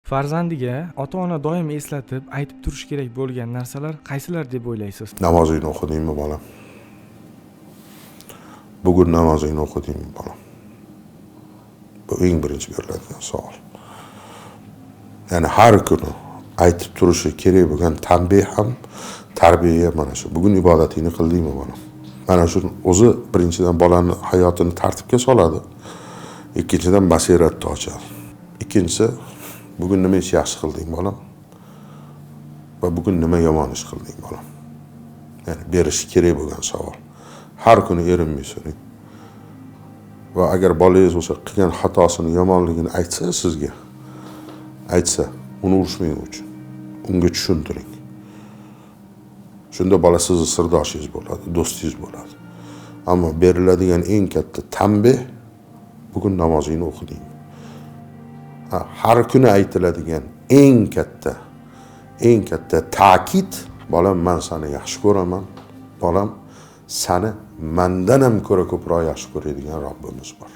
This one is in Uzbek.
Farzandiga ota-ona doim eslatib, aytib turishi kerak bo'lgan narsalar qaysilar deb o'ylaysiz? Namozingni o'qidingmi, bolam? Bugun namozingni o'qidingmi, bolam? Bu eng birinchi beriladigan savol. Ya'ni har kuni aytib turishi kerak bo'lgan tanbeh ham, tarbiya mana shu. Bugun ibodatingni qildingmi, bolam? Mana shu o'zi birinchidan bolani hayotini tartibga soladi, ikkinchidan basiratni ochadi. Ikkinchisi, bugun nima ish yaxshi qilding, bolam? Va bugun nima yomon ish qilding, bolam? Ya'ni berishi kerak bo'lgan savol. Har kuni erinmay so'rang. Va agar bolangiz o'sha qilgan xatosini, yomonligini aytsa sizga, aytsa, uni urishmang uchun. Unga tushuntiring. Shunda bola sizni sirdoshingiz bo'ladi, do'stingiz bo'ladi. Ammo beriladigan eng katta tanbeh: bugun namozingni o'qiding. Har kuni aytiladigan eng katta ta'kid: bolam, man seni yaxshi ko'raman, bolam, seni mandan ham ko'ra ko'proq yaxshi ko'radigan Robbimiz bor.